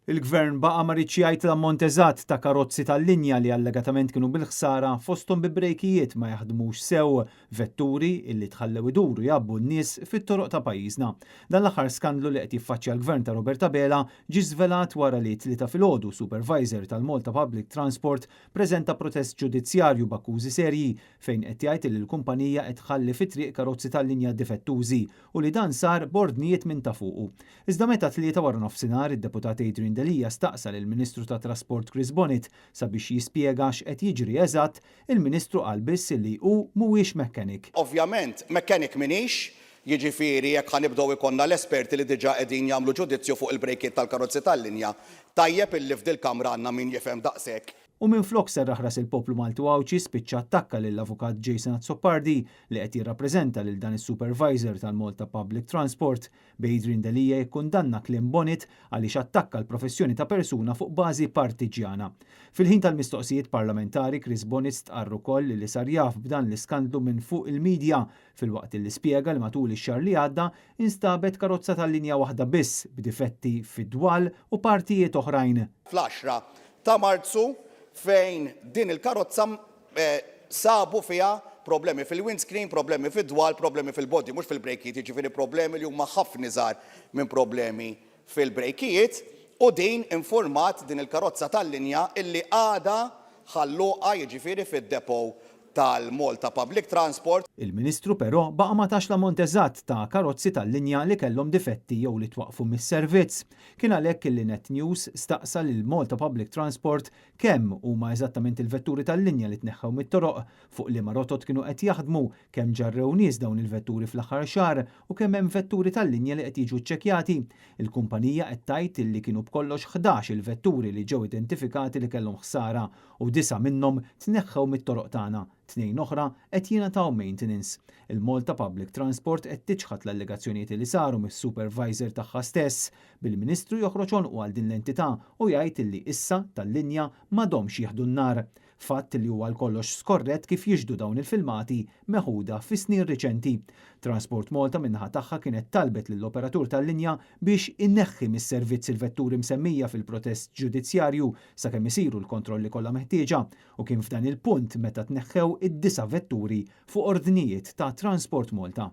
Il-Gvern baqa' ma riedx jgħid l-ammont eżatt ta' karozzi tal-linja li allegatament kienu bil-ħsara fosthom bi brejkijiet ma jaħdmux sew, vetturi illi tħallew iduru jgħabbu n-nies fit-toroq ta' pajjiżna. Dan l-aħħar skandlu li qed jiffaċċja l-Gvern ta' Robert Abela ġie żvelat wara li t-Tlieta filgħodu supervisor tal-Malta Public Transport preżenta protest ġudizzjarju b'akkużi serji fejn qed jgħid illi l-kumpanija qed tħalli fit-triq karozzi tal-linja difettużi u li dan sar b'ordnijiet minn ta' fuqu. Iżda meta t-Tlieta waranofsinhar id-Deputat Adrian Delia staqsa lill-Ministru tat-Trasport Chris Bonett sabiex jispjega x'qed jiġri eżatt, il-Ministru qal biss li hu mhuwiex mechanic. Ovvjament, mechanic m'iniex, jiġifieri jekk ħa nibdew ikollna l-esperti li diġà qegħdin jagħmlu ġudizzju fuq il-brejkiet tal-karozzi tal-linja, tajjeb illi f'dil-Kamra għandna min jifhem daqshekk. U minflok serraħ ras il-poplu Malti u Għawdxi spiċċa attakka lill-Avukat Jason Azzopardi li qed jirrappreżenta lil dan is-supervisor tal-Malta Public Transport, b'Adrian Delia jikkundanna kliem Bonett għaliex attakka l-professjoni ta' persuna fuq bażi partiġġjana. Fil-ħin tal-mistoqsijiet parlamentari Chris Bonett stqarr ukoll li sar jaf b'dan l-iskandlu minn fuq il-media filwaqt li spjega li matul ix-xahar li għadda instabet karozza tal-linja waħda biss b'difetti fid-dwal u partijiet oħrajn. Fl-għaxra ta' Marzu fejn din il-karozza sabu fiha problemi fil-windscreen, problemi fid-dwal, problemi fil-body, mhux fil-brejkijiet, jiġifieri problemi li huma ħafna iżgħar minn problemi fil-brejkijiet, u din infurmat din il-karozza tal-linja illi għadha ħalluqa jiġifieri fid-depot tal-Malta Public Transport. Il-Ministru però baqa' ma tax l-ammont eżatt ta' karozzi tal-linja li kellhom difetti jew li twaqqfu mis-servizz. Kien għalhekk illi Net News staqsa lil Malta Public Transport kemm huma eżattament il-vetturi tal-linja li tneħħew mit-toroq, fuq liema rotot kienu qed jaħdmu, kemm ġarrew nies dawn il-vetturi fl-aħħar xahar u kemm hemm vetturi tal-linja li qed jiġu ċċekkjati. Il-kumpanija qed tgħid illi kienu b'kollox 11 il-vetturi li ġew identifikati li kellhom ħsara u disgħa minnhom tneħħew mit-toroq tagħna, tnejn oħra qed jingħataw maintenance. Il-Malta Public Transport qed tiċħad l-allegazzjonijiet li saru mis-supervisor tagħha stess, bil-Ministru joħroġ għonqu għal din l-entità u jgħid illi issa tal-linja m'għadhomx jieħdu n-nar. Fatt li huwa għal kollox skorrett kif jixhdu dawn il-filmati meħuda fi snin riċenti. Transport Malta min-naħa tagħha kienet talbet lill-operatur tal-linja biex ineħħi mis-servizz il-vetturi msemmija fil-protest ġudizzjarju sakemm isiru l-kontrolli kollha meħtieġa u kien f'dan il-punt meta tneħħew id-disa' vetturi fuq ordnijiet ta' Transport Malta.